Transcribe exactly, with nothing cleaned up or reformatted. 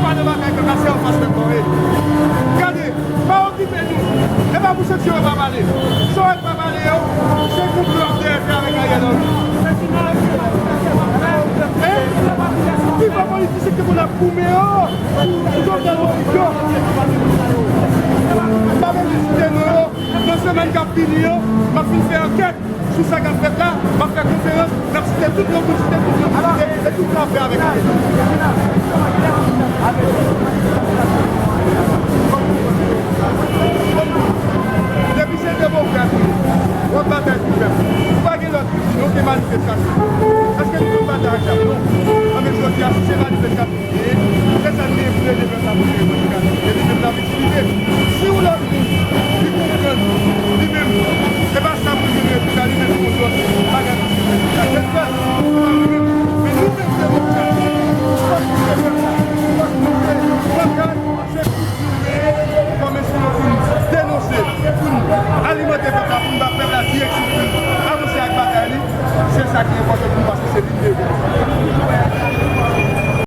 Gade bagay pèp la, se anfas pèp la w ye. Gade, pa okipe nou. E pa pou sanksyon yo pa pale. Sa w wè k pa pale yo, se konplo y ap dèyè fè avèk Ariel Henry. Hein? Pi fò politisyen ki te konn ap goumen yo, Jovenel Moïse yo. M pa bezwen site non yo. Nan semèn k ap vini yo, m ap fin fè ankèt sou sa k ap fèt la, m ap fè konferans, m ap site tout non pou site tout non pou site, e tout sa ap fè avèk Ariel. Depi se demokrasi, w ap batay pou pèp. Ou pa gen lòt isi non ke manifestasyon. Èske nou konn batay ak zam? Non. Anben jodi a, si se manifestasyon, se sa n genyen pou rele pèp la, pou revandike li menm nan vitilite. Si yon lòt moun ki konprann li menm, se pa sa pou l vin rete la, li menm yon lòt bagay pou l vin rete la. Kèlkeswa, se pa li menm. Men nou menm demokrat, fòk nou se pèp la, fòk nou se pèp la, se pou nou menm, kòm enstriman pou n denonse, pou n alimante pèp la, pou n ba pèp la direksyon, pou n avanse ak batay li. Se sa ki enpòtan pou nou, paske se li ki devè.